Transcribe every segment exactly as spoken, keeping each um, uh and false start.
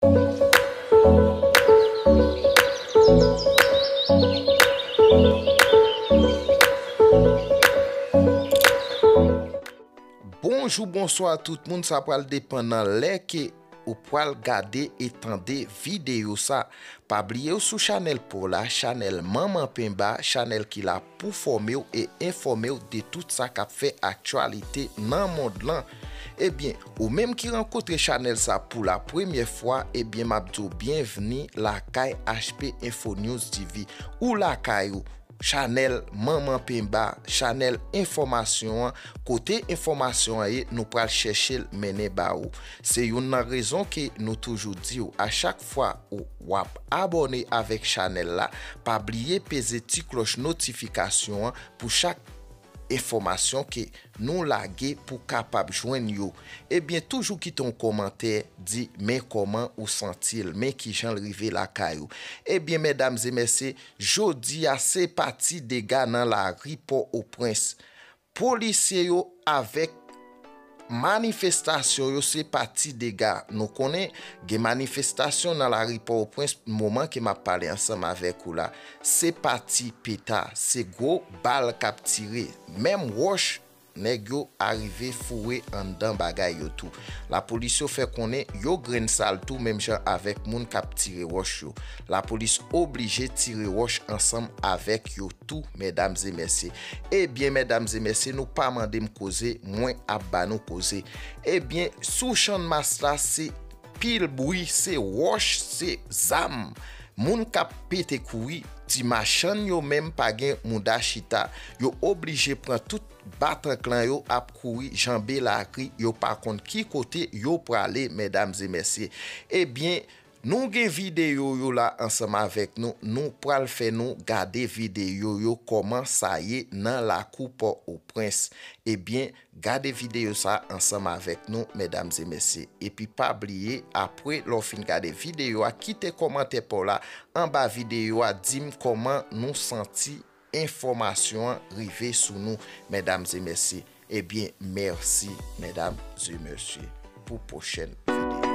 Bonjou, bonswa tout moun, sa pral depann nan lè ke ou pral gade e tande videyo sa. Pa bliye w sou chanèl pa w la, chanèl Manman Penba, chanèl ki la pou fòme w e enfòme w de tout sa k ap fè aktyalite nan mond lan. Ebyen, ou menm ki rankontre chanèl sa pou la premyè fwa, ebyen, m ap di w byenvni lakay H P Info News T V. Ou lakay ou, chanèl Manman Penba, chanèl enfòmasyon an, kote enfòmasyon an ye, nou pral chèche l mennen ba ou. Se youn nan rezon ke nou toujou di w, a chak fwa ou w ap abòne avèk chanèl la, pa bliye peze ti klòch notifikasyon an pou chak enfòmasyon ke nou lage pou kapab jwenn yo. Ebyen, toujou kite yon kòmantè, di men kòman ou santi l, men kijan l rive lakay ou. Ebyen, medam e mesye, jodi a se pati dega nan lari Pòtoprens. Polisye yo avèk manifestasyon yo se pati dega. Nou konnen gen manifestasyon nan lari Pòtoprens moman ke m ap pale ansanm avèk ou la. Se pati peta, se gwo bal k ap tire. Menm wòch, nèg yo arive foure anndan bagay yo tou. Lapolis yo fè konnen yo grenn sal tou, menm jan avèk moun k ap tire wòch yo. Lapolis oblije tire wòch ansanm avèk yo tou, medam e mesye. Ebyen, medam e mesye, nou pa mande m koze, mwen ap ba nou koze. Ebyen, sou Channmas la, se pil bri, se wòch, se zam. Moun k ap pete kouri, ti machann yo menm pa gen mouda chita. Yo oblije pran tout batanklan yo ap kouri, janbe lari, yo pa konn ki kote yo prale, medam e mesye. Ebyen, nou gen videyo yo la ansanm avèk nou. Nou pral fè nou gade videyo yo, kòman sa ye nan lakou Pòtoprens. Ebyen, gade videyo sa ansanm avèk nou, medam e mesye. Epi pa bliye, apre lè w fin gade videyo a, kite kòmantè pa w la anba videyo a, di m kòman nou santi enfòmasyon an rive sou nou, medam e mesye. Ebyen, mèsi, medam e mesye, pou pwochèn videyo.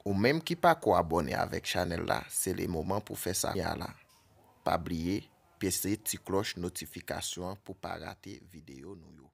Ou menm ki pako abòne avèk chanèl la, se le moman pou fè sa kounya la. Pa bliye peze ti klòch notifikasyon an pou pa rate videyo nou yo.